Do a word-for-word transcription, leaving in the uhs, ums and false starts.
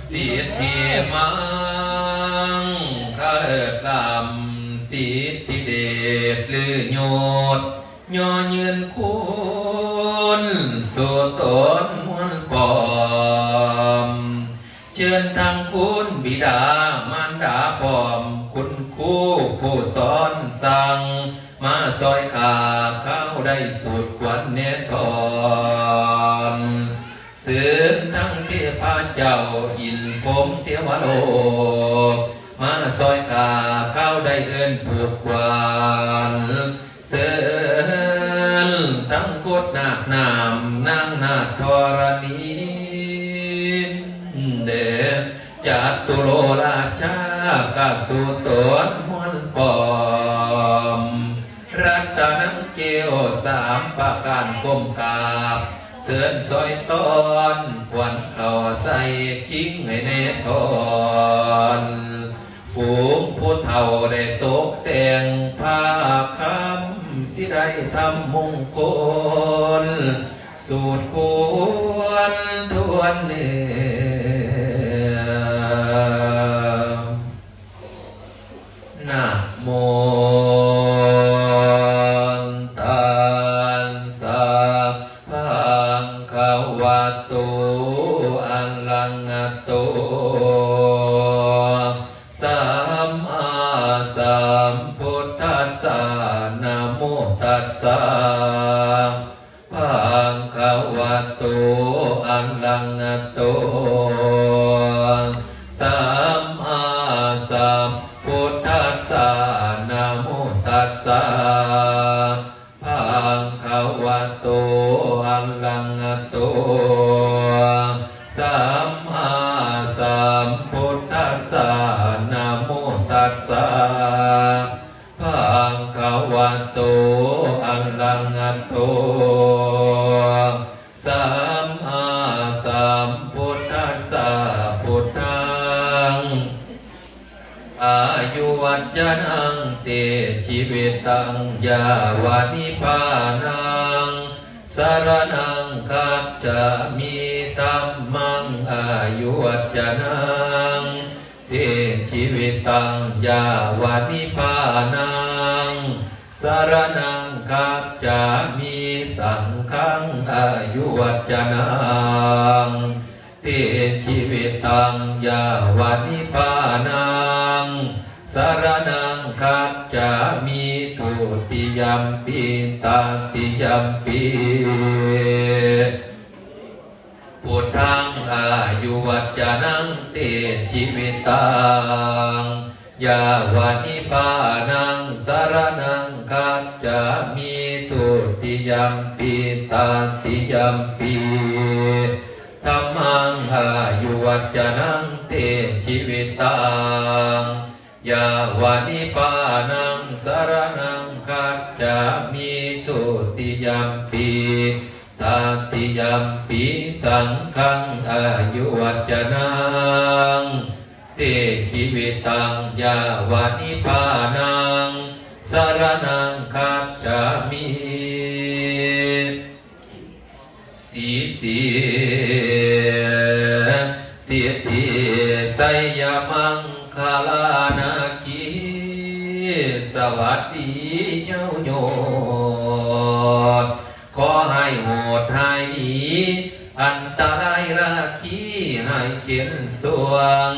สิทธิมังคะเลิศล้ำ สิทธิเดชลือยศ ย่อยืนคุณสู่ตนมวลพร้อม เชิญทั้งคุณบิดามารดาพร้อม คุณครูผู้สอนสั่ง มาซอยข้าข้าวได้สูตรควรแน่ทอน เชิญทั้งเทพเจ้าอินทร์พรหมเทวโลก มาซอยข้าข้าวได้เอิ้นผูกขวัญ เชิญทั้งโคตรนาคน้ำนางนาถธรณี เด้อ จตุโลราชากะสู่ตนมวลพร้อม รัตนังแก้วสามประการก้มกราบ เชิญซอยต้อน ขวัญเข้าใส่คิงให้แน่ทอน ฝูงผู้เฒ่าได้ตกแต่งผ้าคำ สิได้ทำมงคล สูตรควรทวนเนือง นะโมตัสสะ ภะคะวะโต อะระหะโต สัมมาสัมพุทธัสสะ นะโมตัสสะ ภะคะวะโต อะระหะโต สัมมาสัมพุทธัสสะ นะโมตัสสะ ภะคะวะโต อะระหะโต สัมมาสัมพุทธัสสะ นะโมตัสสะ ภะคะวะโต อะระหะโต สัมมาสัมพุทธัสสะ พุทธัง อายุวัจจะนัง เต ชีวิตัง ยาวะนิพพานัง สะระณัง คัจฉามิ ธัมมัง อายุวัจจะนัง เต ชีวิตัง ยาวะนิพพานัง สะระณัง คัจฉามิ สังฆัง อายุวัจจะนัง เต ชีวิตัง ยาวะนิพพานัง สะระณัง คัจฉามิ ทุติยัมปิ ตติยัมปิ พุทธัง อายุวัจจะนัง เต ชีวิตัง ยาวะนิพพานัง สะระณัง คัจฉามิ ทุติยัมปิ ตติยัมปิ ธัมมัง อายุวัจจะนัง เต ชีวิตัง ยาวะนิพพานัง สะระณัง คัจฉามิ ทุติยัมปิ ตติยัมปิ สังฆัง อายุวัจจะนัง เต ชีวิตัง ยาวะนิพพานัง สะระณัง คัจฉามิ สีสี สิทธิ ชัยมังคลานาคี สวัสดีเย้ายอด ขอให้โหดหายหนี อันตรายราคี ให้เข็นสวง